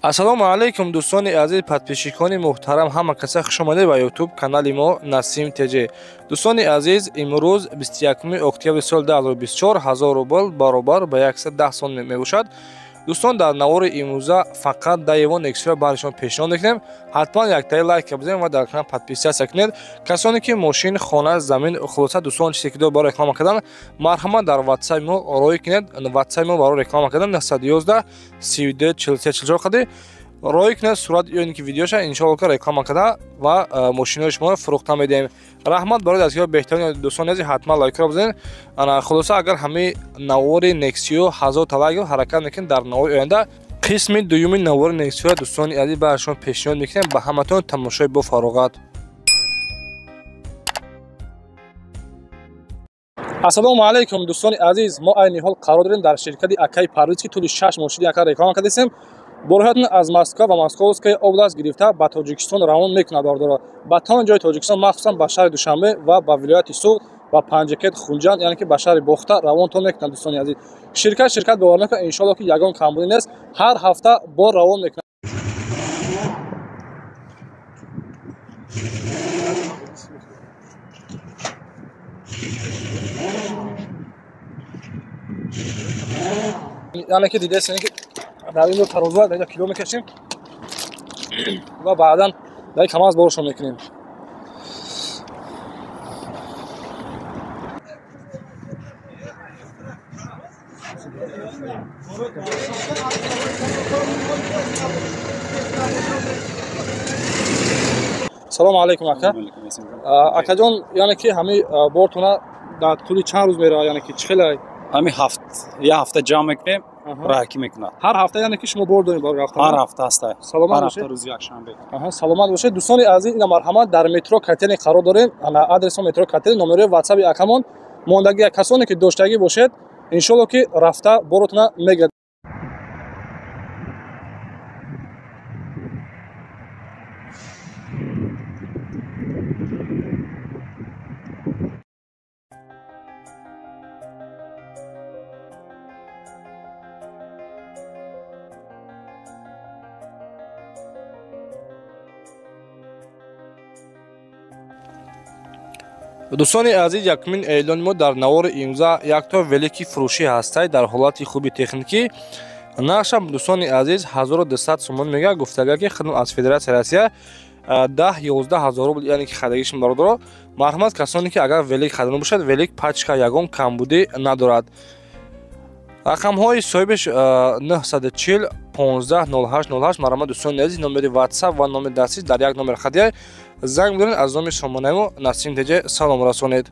Ассалому алайкум, дӯстони азиз, подписчикони муҳтарам, ҳама каса хуш омадед ба YouTube канали мо Насим ТЖ. Дӯстони азиз, имрӯз 21 октябри соли 2024, 1000 рубл баробар ба 110 сом мебошад. Дӯстон, дар навори имрӯза фақат Daewoo Nexia барои шумо пешниҳод мекунем. Ҳатман яктаи лайк бизанед ва дар канал подписаться кунед. Касоне ки мошин, хона, замин, хулоса дӯстон чизе ки дор барои реклама кардан, марҳамат дар WhatsApp мо рой кунед. WhatsApp мо барои реклама кардан 911 32 43 44 қади рой кунед сурат ё ин ки видеоша, иншоалло ки реклама карда ва мошинои шуморо фурӯхта медиҳем. Раҳмат барои дастгиҳои беҳтарин, дӯстони азиз, ҳатман лайкро бизанед. Ана хулоса, агар ҳамаи навори Nexia 1000 та лайк ҳаракат мекунед, дар навори оянда қисми дуюми навори Nexia дӯстони азиз барои шумо пешниҳод мекунем. Ба ҳаматон тамошои бо фароғат. Ассалому алайкум, дӯстони азиз, мо айни ҳол қарор дорем дар ширкати Акай Парвиз, ки тӯли 6 моҳ шуд ака реклама кардесем. Борҳоятон аз Москва ва Московская область гирифта ба Тоҷикистон равон мекунад бардора. Ба тамоми ҷои Тоҷикистон, махсусан ба шаҳри Душанбе ва ба вилояти Суғд, ба Панҷакент, Хунҷанд, яъне ки ба шаҳри Бохта равонтон мекунад дӯстони азиз. Ширкат бовар мекунад, иншоалло ки ягон камбудӣ нест, ҳар ҳафта бор равон мекунад. Яъне ки дидесен ки дар ин тарозу дар кило мекашем ва баъдан дар КамАЗ боршон мекунем. Салому алайкум, ака. Акаҷон, яъне ки ҳамаи бортона дар тӯли чанд рӯз меравад, яъне ки чӣ хеле? Ҳамин ҳафт, як ҳафта ҷамъ мекунем, раҳакӣ мекунад. Ҳар ҳафта, яъне ки шумо бор доред барои рафтан? Ҳар ҳафта ҳаста. Саломат бошед. Ҳар ҳафта рӯзи якшанбе. Аҳа, саломат бошед. Дӯстони азиз, ина марҳамат, дар метро Котельный қарор дорем. Ана адреси метро Котельный, номерои WhatsApp акамон мондагӣ. Касоне ки доштагӣ бошед, иншоалло ки рафта боротона мегирад. Дӯстони азиз, якумин эълони мо дар навори имрӯза якто велики фурӯшӣ ҳастай дар ҳолати хуби техникӣ. Нархшам дӯстони азиз 1200 сомон мега, гуфтага ки хидмат аз Федератсияи Россия 10-11 ҳазор рубл, яъне ки харидагишон бародаро. Марҳамат, касоне ки агар велик харидан бошад, велик пачка ягон камбудӣ надорад. Рақамҳои соҳибиш 940 15 08 08. Марҳамат дӯстони азиз, номери WhatsApp ва номери дастӣ дар як номер хадия занг бидоред, аз номи сомонаи мо Насим ТЖ салом расонед.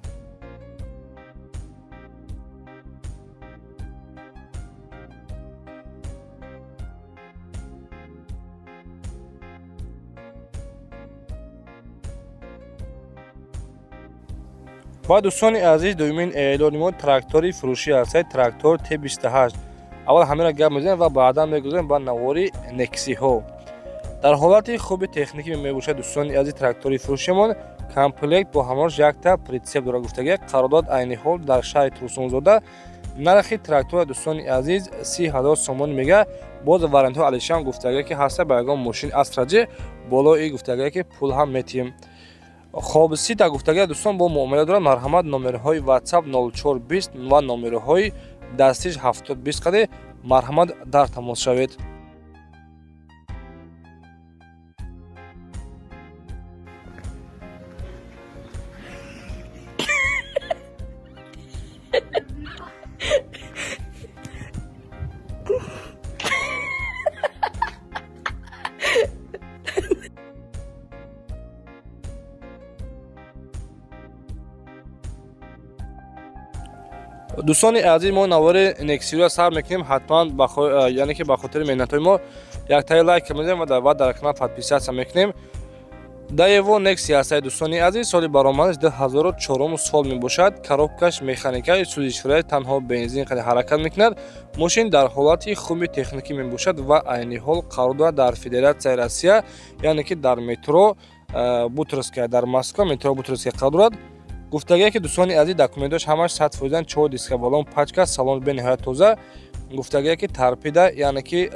Ва дӯстони азиз, дуюмин эълони мо трактори фурӯшӣ ҳастад, трактор Т28. Аввал ҳаминро гап мезанем ва баъдан мегузарем ба навори Нексиҳо. Дар ҳолати хуби техникӣ мебошад дӯстони азиз трактори фурӯшимон, комплект бо ҳамроҳ якта прицеп дорад гуфтагӣ. Қарордод айни ҳол дар шаҳри Турсунзода. Нархи трактора дӯстони азиз 30 ҳазор сомон мега. Боз вариантҳо алишам гуфтагӣ ки ҳаста ба ягон мошин Астраҷи болои гуфтагӣ ки пул ҳам метиҳем. Хоб, сита гуфтагӣ дӯстон бо муомила дорад. Марҳамат, номерҳои WhatsApp 0420 ва номерҳои дастиш 720 қади марҳамат дар тамос шавед. Дӯстони азиз, мо навори Nexia сар мекунем. Ҳатман яъне ки ба хотири меҳнатҳои мо яктаи лайк мезанем ва дар канал подписаться мекунем. Daewoo Nexia ҳастад дӯстони азиз, соли баромадаш 2004 сол мебошад. Коробкаш механика, сӯзишворӣ, танҳо бензин қади ҳаракат мекунад. Мошин дар ҳолати хуби техникӣ мебошад ва айни ҳол қарор дорад дар Федератсияи Россия, яъне ки дар метро Бутырская, дар Москва метро Бутырская қарор дорад. Гуфтагие ки дӯстони азиз, документош ҳамаш 100%, 4 диска валон пачка, салон бениҳоят тоза. Гуфтагие ки тарпида, яъне ки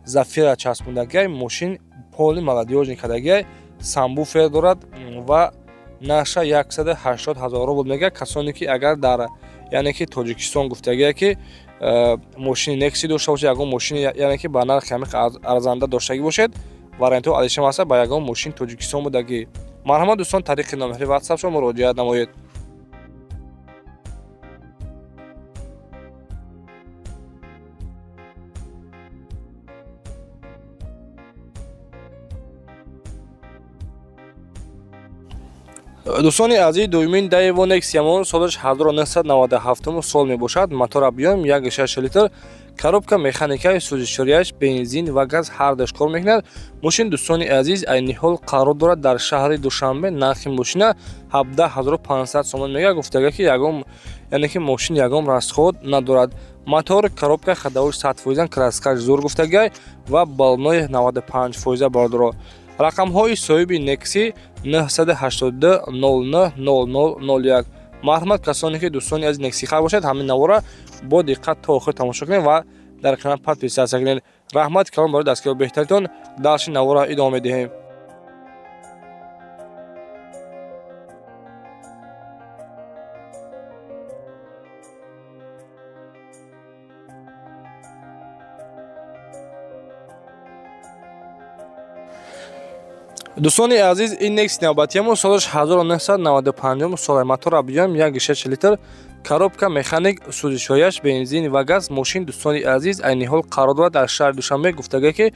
Зафира часпондагиай, мошин полный молодёжный кардагиай, самбуфер дорад ва нархша 180 000 рубл мега. Касоне ки агар дар, яъне ки Тоҷикистон гуфтагие ки мошини Некси дошта бошед, ягон мошини, яъне ки ба нархи ҳамин арзанда доштагӣ бошед, вариантҳо алишам ҳаста ба ягон мошин Тоҷикистон будагӣ. Марҳамат, дӯстон, тариқи номери WhatsApp шумо муроҷиат намоед. Дӯстони азиз, дуюмин Daewoo Nexia-мон солаш 1997 сол мебошад. Мотор объем 1,6 литр, коробка механикаи, сӯзишвориаш бензин ва газ ҳар душ кор мекунад. Мошин, дӯстони азиз, айни ҳол қарор дорад дар шаҳри Душанбе. Нархи мошина 17500 сомон мега. Гуфтага ки ягон, яъне ки мошин ягон расход надорад. Мотор, коробка, ходовой 100%, краскаш зур гуфтагай ва баллони 95% бардоро. Рақамҳои соҳиби Nexi 982 09 00 01. Марҳамат, касоне ки дӯстони аз Nexi хар бошад, ҳамин навора бо диққат то охир тамошо кунед ва дар канал подписаться кунед. Раҳмати калон барои дастгирии беҳтаритон. Дарси навора идома медиҳем. Дӯстони азиз, ин Nexi навбатиямон солаш 1995 сол, мотор объем 1,6 литр, коробка механик, сӯзишвориаш бензин ва газ. Мошин, дӯстони азиз, айни ҳол қарор дорад дар шаҳри Душанбе. Гуфтага ки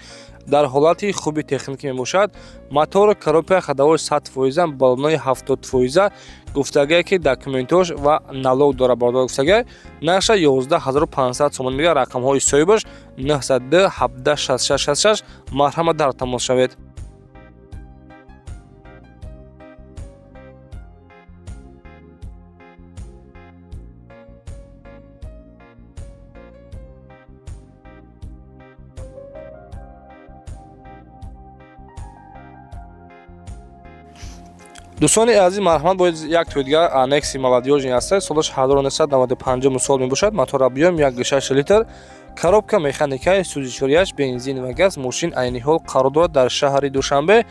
дар ҳолати хуби техникӣ мебошад. Мотор, коробка, ходовой 100%, баллони 70%. Гуфтага ки документош ва налог дорад бардор. Гуфтага нархша 11500 сомон мега. Рақамҳои соҳибаш 902 17 66 66. Марҳамат, дар тамос шавед. Дӯстони азиз, марҳамат, бояд як тои дигар Nexi молодёжный ҳаста, солаш 1995 сол мебошад. Мотор объем 1,6 литр, коробка механикаи, сӯзишвориаш бензин ва газ. Мошин айни ҳол қарор дорад дар шаҳри Душанбе.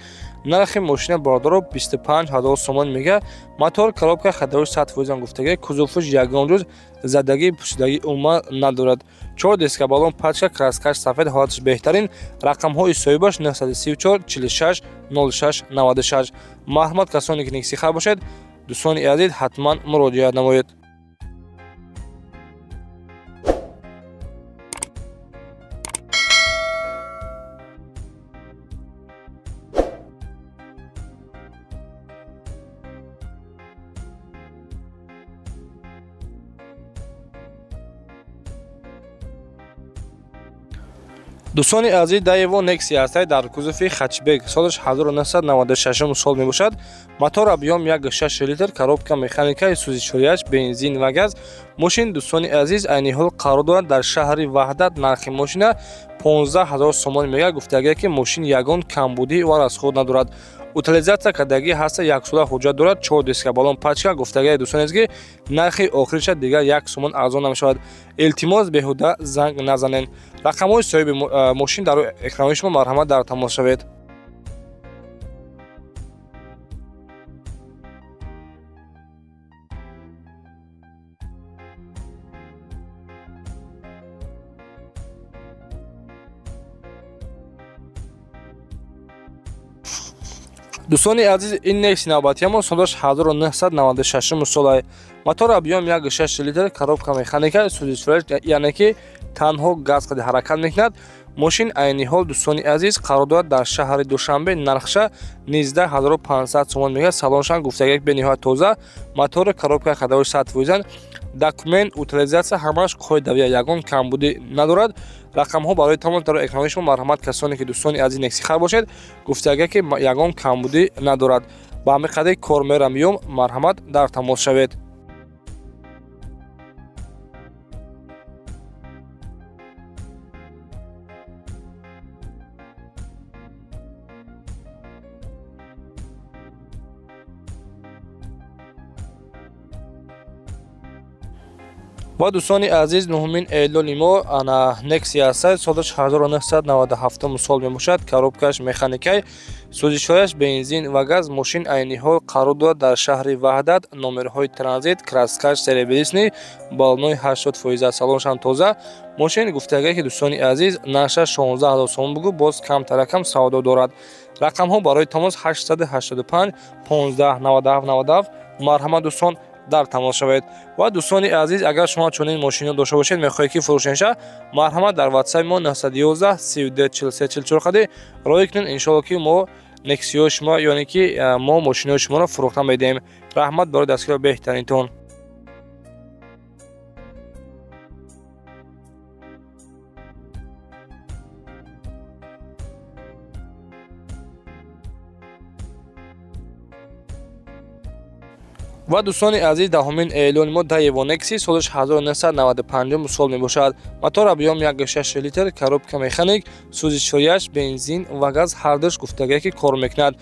Нархи мошина бардоро 25000 сомон мега. Мотор, коробка, ходовой 100% гуфтага. Кузовш ягон рӯз задагӣ, пӯшидагӣ умуман надорад. 4 диска, баллон, пачка, краскаш сафед, ҳолаташ беҳтарин. Рақамҳои соҳибаш 934 46 06 96. Марҳамат, касоне ки Nexi хар бошед, дӯстони азиз, ҳатман муроҷиат намоед. Дӯстони азиз, Daewoo Nexi ҳастай дар кузови хэтчбек, солаш 1996 сол мебошад. Мотор объем 1,6 литр, коробка механика, сӯзишвориаш бензин ва газ. Мошин, дӯстони азиз, айни ҳол қарор дорад дар шаҳри Ваҳдат. Нархи мошина 15000 сомон мега. Гуфтагие ки мошин ягон камбудӣ ва расход надорад. Утилизатсия кардагӣ ҳаста, яксола ҳуҷҷат дорад, 4 диска, баллон, пачка. Гуфтагии дӯстони азиз ки нархи охириша дигар 1 сомон арзон намешавад. Илтимос, беҳуда занг назанед. Рақамҳои соҳиби мошин дар экранҳои шумо, марҳамат, дар тамос шавед. Дӯстони азиз, ин Nexi навбатиямон солаш 1996 солай. Мотор объем 1,6 литр, коробка механика, сӯзишвориаш, яъне ки танҳо газ қади ҳаракат мекунад. Мошин айни ҳол, дӯстони азиз, қарор дорад дар шаҳри Душанбе. Нархша 19500 сомон мега. Салоншан гуфтагак бениҳоят тоза. Мотор, коробка, ходовой 100%, документ, утилизатсия ҳамааш қоидавия, ягон камбудӣ надорад. Рақамҳо барои тамом дар экрани шумо. Марҳамат, касоне ки дӯстони азиз Nexi хар бошед, гуфтага ки ягон камбудӣ надорад. Ба ҳамин қадар кор мерам миём, марҳамат, дар тамос шавед. Ва дӯстони азиз, нуҳумин эълони мо ана Nexia аст, солаш 1997 сол мебошад, коробкаш механикай, сӯзишҳояш бензин ва газ. Мошин айни ҳол қарор дорад дар шаҳри Ваҳдат, номерҳои транзит, краскаш серебряный, баллонои 80%, салоншам тоза. Мошин гуфтагае ки дӯстони азиз, нархаш 16 000 сомон бугӯ, боз камтаракам савдо дорад. Рақамҳо барои тамос 885 15 97 97. Марҳамат дӯстон, дар тамос шавед. Ва дӯстони азиз, агар шумо чунин мошино дошта бошед, мехоҳед ки фурӯшенша, марҳамат дар ватсапи мо 911 32 43 44 қади роҳӣ кунед. Иншоалло ки мо нексиҳои шумо, ёне ки мо мошинои шуморо фурӯхта медиҳем. Раҳмат барои дастгири беҳтаринтон. Ва дӯстони азиз, даҳумин эълони мо Daewoo Nexi, солаш 1995 сол мебошад. Мотор объём 1,6 литр, коробка механик, сӯзишҳояш бензин ва газ ҳардуш гуфтагае ки кор мекунад.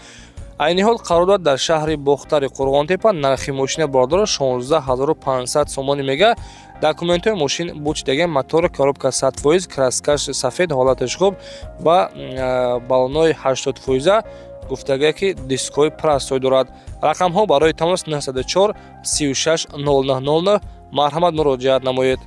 Айни ҳол қарор дорад дар шаҳри Бохтари Қурғонтепа. Нархи мошина бордора 16 500 сомонӣ мега. Документҳои мошин бучидаги, мотор, коробка 100%, краскаш сафед, ҳолаташ хуб ва баллонои 80%, гуфтагае ки дискҳои простой дорад. Рақамҳо барои тамос 904 36 09 09. Марҳамат, муроҷиат намоед.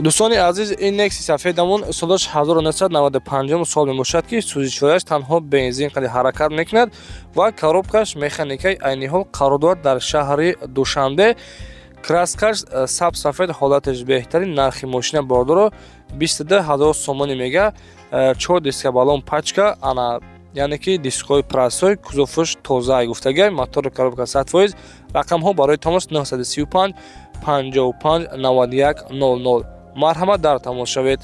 Дӯстони азиз, ин Некси сафедамон солаш 1995 сол мебошад, ки сӯзишвориаш танҳо бензин қади ҳаракат мекунад ва коробкаш механикаи. Айни ҳол қарор дорад дар шаҳри Душанбе, краскаш сабз сафед, ҳолаташ беҳтарин. Нархи мошина бордоро 22 ҳазор сомонӣ мега. Чор диска, баллон пачка, ана яъне ки дискҳои простой, кузоваш тоза гуфтагай, мотори коробка 100%. Рақамҳо барои тамос 935 55 91 00. Марҳамат, дар тамос шавед.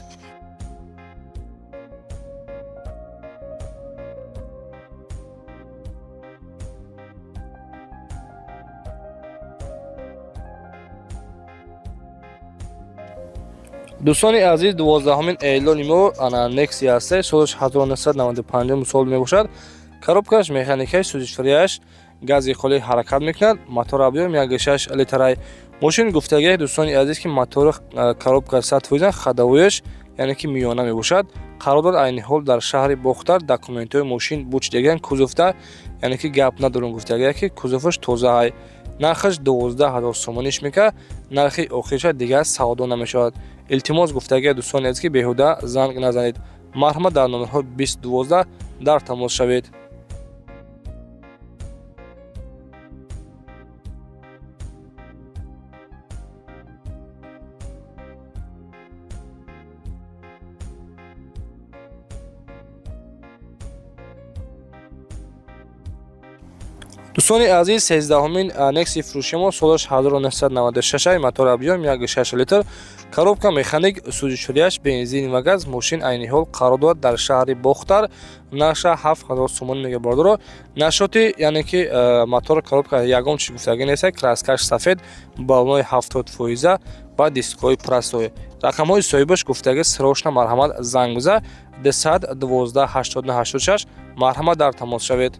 Дӯстони азиз, 12-ҳумин эълони мо ана Некси аст, солаш 1995 сол мебошад, коробкаш механикаи, сӯзишвориаш гази холӣ ҳаракат мекунад, мотор объём 1,6 литрай. Мошин гуфтагиҳ, дӯстони азиз, ки мотори коробка 100%, ходовояш яъне ки миёна мебошад. Қарор дорад айни ҳол дар шаҳри Бохтар. Документҳои мошин бучидагиан, кузовта яъне ки гап надорум, гуфтагиҳ ки кузоваш тозаҳай. Нархаш 12 000 сомониш мека, нархи охириша дигар савдо намешавад. Илтимос гуфтагиҳ, дӯстони азиз, ки беҳуда занг назанед. Марҳамат, дар номерҳои 20 12 дар тамос шавед. Дӯстони азиз, 13-ҳумин Некси фурӯши мо солаш 1996, мотор объём 1,6 литр, коробка механик, сӯзишвориаш бензин ва газ. Мошин айни ҳол қарор дорад дар шаҳри Бохтар. Нархша 7000 сомонӣ мега бордоро. Нашоти яъне ки мотор, коробка ягон чиз гуфтагӣ нест, краскаш сафед, баллонои 70% ва дискҳои простой. Рақамҳои соҳибаш гуфтагӣ срочно марҳамат занг биза 212 89 86. Марҳамат, дар тамос шавед.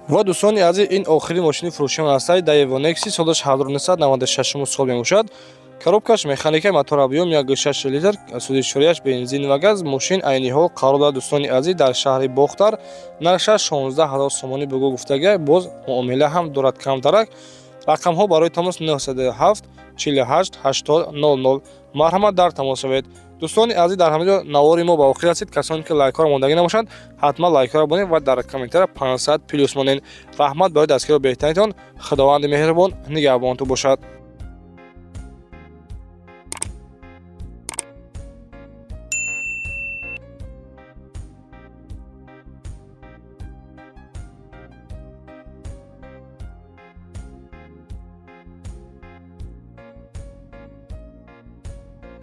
Ва дӯстони азиз, ин охири мошини фурӯшиён ҳастад, Daewoo Nexi, солаш 1996 сол мебошад, коробкаш механика, мотор объём 1,6 литр, сӯзишвориаш бензин ва газ. Мошин айни ҳол қарор дорад, дӯстони азиз, дар шаҳри Бохтар. Нархаш 16 ҳазор сомонӣ бугӯ гуфтагия, боз муомила ҳам дорад камтарак. Рақамҳо барои тамос 907 48 80 00. Марҳамат, дар тамос шавед. Дӯстони азиз, дар ҳамин ҷо навори мо ба охир расид. Касоне ки лайкҳоро мондагӣ набошанд, ҳатман лайкҳоро монед ва дар комментария 500 плюс монед. Раҳмат барои дастгириро беҳтаринтон. Худованди меҳрубон нигаҳбонтон бошад.